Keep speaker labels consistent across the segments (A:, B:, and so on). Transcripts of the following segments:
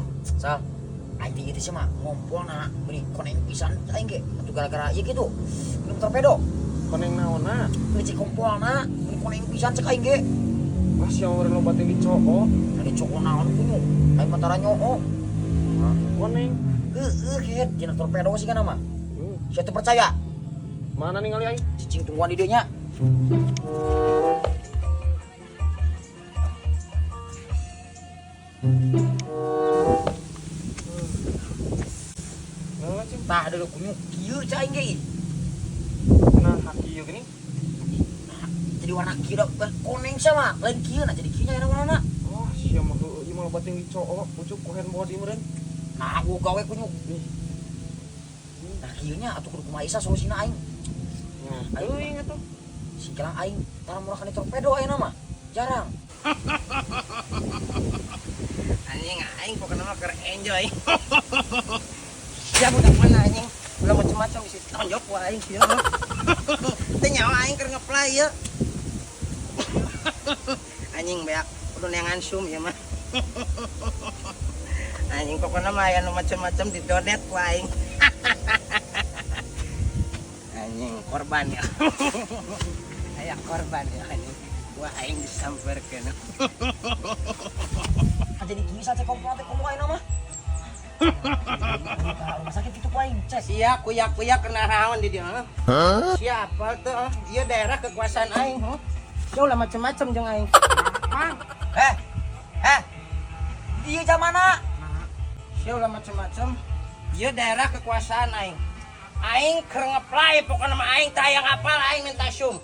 A: Aduh, Sal. Aing teh ieu teh mah ngompolna meuni koneng pisan aing ge. Atuh gara-gara ieu kitu. Minum torpedo.
B: Koneng naonna?
A: Meuni cek kompolna, meuni koneng pisan cek aing ge.
B: Wah, sia meureun loba teh dicoo.
A: Ada coko naon kunyuk. Aing mah tara nyoo.
B: Koneng.
A: Heueuh kehet dina torpedo sih kana mah. Sia teu percaya?
B: Mana ningali aing?
A: Cicing tungguan di dieu nya.
B: Naon cing?
A: Tah deuleu kunyuk kieu cai aing ge.
B: Nah, haki ieu geuning.
A: Nah, jadi warna kieu da koneng sama lain kieu nah jadi kieu nya warna.
B: Oh, sia mah heueuh ieu mah loba teh dicoo, pucuk kohen body meureun.
A: Nah, gua gawe kunyuk.
B: Ih.
A: Nah, kieu nya atuh kudu kumaha isa solusina aing.
B: Nya,
A: Aing
B: teuing atuh.
A: Singkelang aing tara murah kana torpedo ayeuna mah. Jarang.
C: Anjing aing pokoknya mah keur enjoy. Sia budak mana anjing? Ulah macam-macam bisi tonjok ku aing sia. Teu nyawa aing keur ngeplay ieu. Anjing beak kudu neangan sum ieu mah. Anjing pokoknya mah aya nu macam-macam didonet ku aing. Anjing korban ya. Aya korban ya anjing. Wah aing disamperkeun.
A: Jadi kieu sace kompol teh kumaha ayeuna mah. Rumah sakit kitu ku aing cek.
C: Sia kuyak-kuyak kena naon di dieu. Hah? Sia apal teu? Ieu daerah kekuasaan aing, huh? Sia ulah macem-macem jeung aing.
A: Eh. Eh. Dieu jamana?
C: Sia ulah macem-macem. Ieu daerah kekuasaan aing. Aing keur ngeplay pokona mah aing teh hayang apal aing minta sum.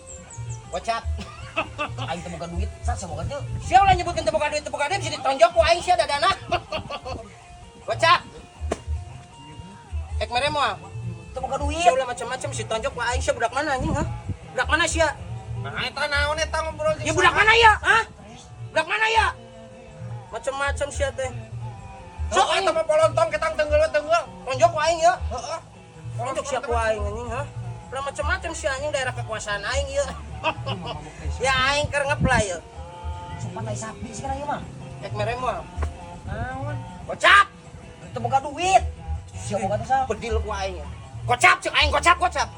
C: Gocap.
A: Aing teu boga duit, sa boga teu.
C: Sia ulah nyebutkeun teu boga duit, teu boga duit bisa ditonjok ku aing sia dadana. Gocap. Ek mere moal.
A: Teu boga duit.
C: Sia ulah macem-macem si tonjok ku aing sia budak mana anjing, hah? Budak mana sia?
B: Nah, eta naon eta ngobrol jeung
C: Ya budak mana ya? Hah? Budak mana ya? Macem-macem sia teh.
B: Sok eta mah polontong ketang tenggel tenggel.
C: Tonjok ku aing ya.
B: Heeh.
C: Tonjok sia ku aing anjing, hah? Ulah macem-macem sia anjing daerah kekuasaan aing ieu. Ya aing keur ngeplay ieu.
A: Sumpah tai sapi sih kana ieu mah.
C: Ek mere moal.
B: Naon?
C: Gocap.
A: Teu boga duit. Sia boga teh sal.
C: Bedil ku aing ya. Gocap cek aing gocap gocap.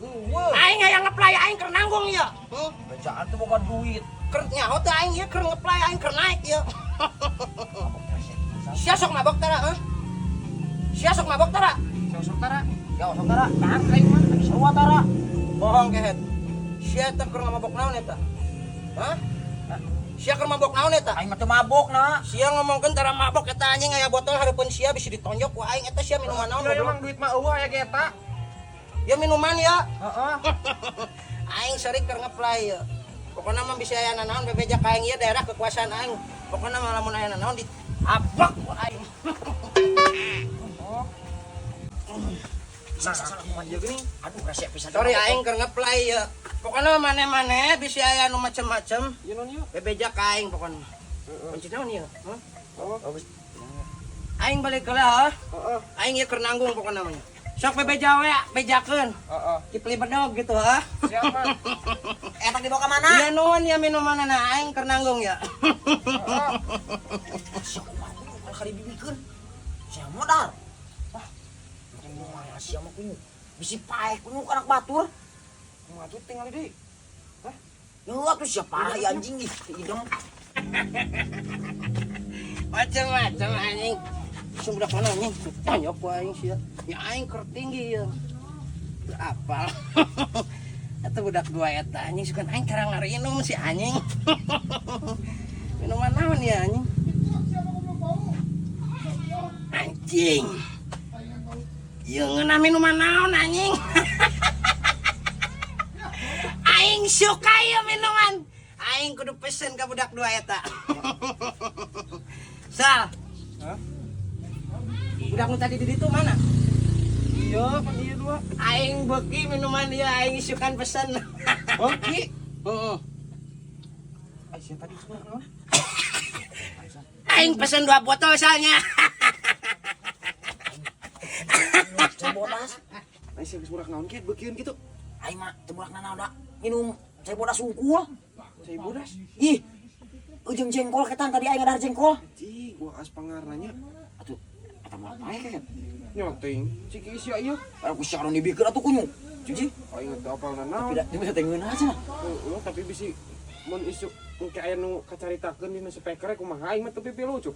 B: Eueuh.
C: Aing hayang ngeplay aing keur nanggung ieu.
A: Bejaan teu boga duit.
C: Keur nyaho teh aing ieu keur ngeplay aing keur naik ieu. Sia sok mabok tara, heuh? Sia sok mabok tara?
B: Sia sok tara.
A: Ya sok tara.
B: Tahan aing mah.
A: Sarua tara.
C: Bohong kehet. Sia teh keur mabok naon eta? Hah? Sia keur mabok naon eta?
A: Aing mah teu mabok na.
C: Sia ngomongkeun tara mabok eta anjing aya botol hareupeun sia bisa ditonjok ku aing eta sia minuman naon
B: Ya
C: goblok.
B: emang duit mah eueuh aya ge eta.
C: Ya minuman ya.
B: Heeh.
C: Aing sering keur ngeplay ya. Pokona mah bisa aya nanaon bebeja ka aing ieu daerah kekuasaan aing. Pokona mah lamun aya nanaon di abak ku aing.
B: Oh.
A: Nah, salah kumaha
B: Ieu geuning.
A: Aduh, resep pisan.
C: Sorry aing keur ngeplay ya. Pokona mah maneh-maneh bisa aya nu macem-macem
B: Ieu naon ieu?
C: bebeja ka aing pokona.
B: Heeh.
C: Kunci naon ieu? Hah?
B: Oh.
C: Aing balik heula heuh.
B: Heeh.
C: Aing ieu keur nanggung pokona mah. Sok bebeja we, bejakeun.
B: Heeh.
C: Kipli bedog gitu heuh.
B: Siap, Mang.
A: Eta dibawa ka mana?
C: Iya nuhun ya minumanana aing keur nanggung ya.
B: Heeh.
A: Sia kumaha kunyuk kalau kali dibikeun. Sia modal. Wah, kumaha sia mah kunyuk. Bisi paeh kunyuk anak batur.
B: Kumaha tuh tinggal di. Hah?
A: Ya atuh sia parah ya anjing ih, idem.
C: Macem-macem anjing. Sia budak mana anjing? Tonyok ku aing sia. Ya aing keur tinggi ya. Apal. Eta budak dua eta anjing sugan aing cara ngarinum si anjing. Minuman naon ya anjing? Anjing. Ieu ngeunah minuman naon anjing? Aing suka ieu minuman. Aing kudu pesen ka budak dua eta. Sal.
B: Hah?
C: Budak nu tadi di ditu mana?
B: Iya, kan ieu dua.
C: Aing beuki minuman ieu aing isukan pesen.
B: Beuki.
C: Heeh.
B: Ai sia tadi suara naon?
C: Aing pesen 2 botol soalnya.
A: Cai bodas.
B: Ai sia geus burak naon kieu beukieun kitu?
A: Aing mah teu burak nanaon da. Minum cai bodas sungkul.
B: Cai bodas.
A: Ih. Ujung jengkol ketan tadi aing ngadahar jengkol.
B: Cih, gua as pangarna nya.
A: Atuh eta mah paeh kan.
B: Nya teuing. Cik sia ieu.
A: Aku sia anu dibikeun atuh kunyuk. Cik,
B: Aing teu apal naon.
A: tapi da bisa teh ngeunah cenah.
B: Heeh, tapi bisi mun isuk engke aya nu kacaritakeun dina speaker kumaha aing mah teu pipilu cuk.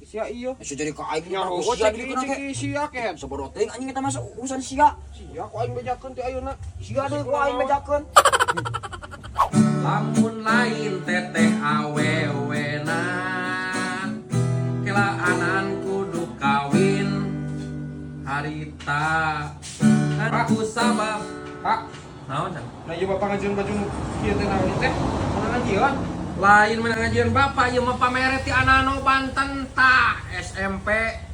B: Sia ieu.
A: Sia jadi ka aing
B: Ya
A: aku
B: oh
A: sia
B: cek
A: dibikeun
B: cek
A: ge.
B: sia ken.
A: Sabodo teuing anjing eta mah urusan sia.
B: Sia ku aing bejakeun ti ayeuna.
A: Sia deui ku aing bejakeun.
D: Lamun lain teteh awewena kelaanan kudu kawin harita aku sabab.
B: Pak,
D: Naon can?
B: nah ieu bapak ngajieun baju nu kieu teh naon teh? Mana ngajieun?
D: Lain menang ngajian bapak ieu mah pamere ti Anano Banten ta SMP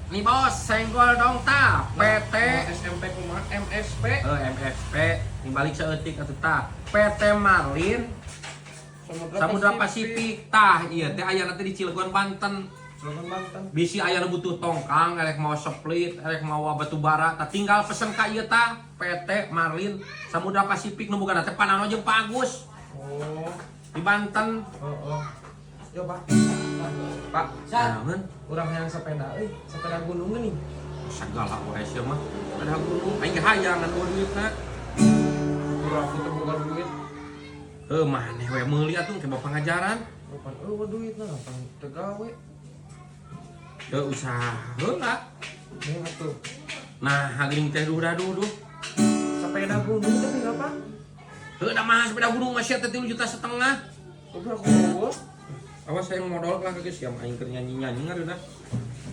D: nih bos senggol dong ta PT.
B: SMP kumaha? MSP.
D: Eh, MSP nih balik saeutik atuh ta PT Marlin Samudra Pasifik tah ieu teh aya nanti di Cilegon Banten.
B: Cilegon Banten.
D: Bisi aya nu butuh tongkang erek mau split erek mau batu bara tah tinggal pesen ka ieu tah PT Marlin Samudra Pasifik nu boga teh Panano jeung Pak Agus
B: Oh,
D: di Banten.
B: heeh. Yo, Pak. Pak,
D: Naon?
B: urang hayang sepeda euy, sepeda gunung geuning.
D: Segala wae sia mah ada gunung aing ge hayang ngan eueuh duitna.
B: Urang aku teu boga duit.
D: Heuh maneh we meuli atuh ke bapak ngajaran.
B: Kapan eueuh duitna, kapan teu gawe.
D: Teu usaha heula.
B: Nih atuh.
D: Nah geuning teh duh duh.
B: Sepeda gunung teh berapa?
D: Heuh da mah sepeda gunung mah sia teh 3,5 juta.
B: Udah aku eueuh.
D: Awas saya modal lah ke siam aing keur nyanyi-nyanyi ngareunah.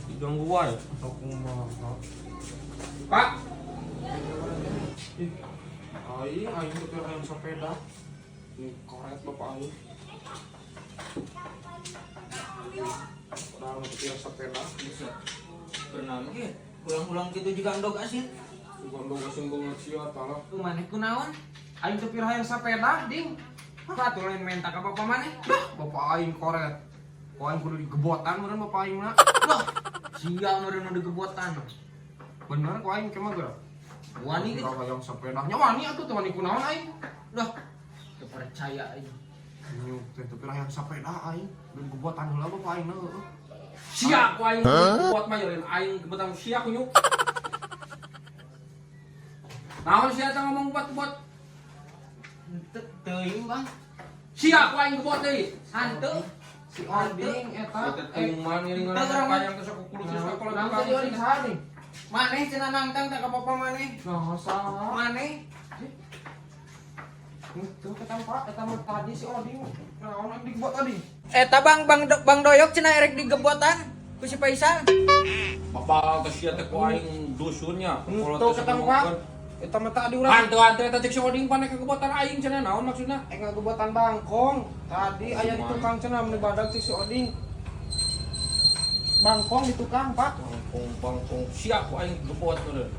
D: Diganggu wae.
B: Aku mah.
D: Pak,
B: Ih, aing aing teu hayang sepeda. Nih koret bapak aing. Padahal mah teu sepeda.
E: Bisa pernah ge ulang-ulang gitu juga endog asin.
B: Gondong asin banget sia talah.
E: Tuh maneh kunaon?
B: Aing teu pira hayang sepeda, ding.
E: Apa tuh lain menta ka bapak maneh?
B: Dah, bapak aing koret. Ku aing kudu digebotan meureun bapak aing mah.
E: Loh, sia meureun nu digebotan.
B: Bener ku aing ke mah geura.
E: Wani
B: Pira
E: gitu.
B: hayang sepeda. Nya wani atuh teu wani kunaon aing.
E: Loh, teu percaya aing.
B: Nyuk teh teu pira hayang sepeda aing. Kudu digebotan heula bapak aing na heueuh.
D: Sia ku aing buat mah lain aing kebetan sia ku nyuk. Naon sia teh ngomong buat-buat?
E: Teu teuing, Bang.
D: Sia ku aing gebot deui.
E: Hanteu.
B: Si Oding eta
D: Teu kuman ngiringan
E: Teu gerang,
D: kayang teh sok kudu sekolah.
B: Nang tadi Oding saha nih?
E: Maneh cenah nangtang teh ka bapak maneh.
B: Nah, saha?
E: Maneh.
B: Itu kata Pak, eta mah tadi si Oding. Naon aing digebot tadi?
E: Eta Bang Bang Bang Doyok cenah erek digebotan ku si Faisal.
D: Bapak teh sia teh ku aing dusunnya.
B: Itu kata Pak. Eta mah tadi urang
D: Hantu-hantu eta cek si Oding pane kegebotan aing cenah naon maksudna?
B: eh ngagebotan bangkong. Tadi aya di tukang cenah mun badag cek si Oding. Bangkong di tukang, Pak.
D: Bangkong bangkong sia ku aing gebot meureun.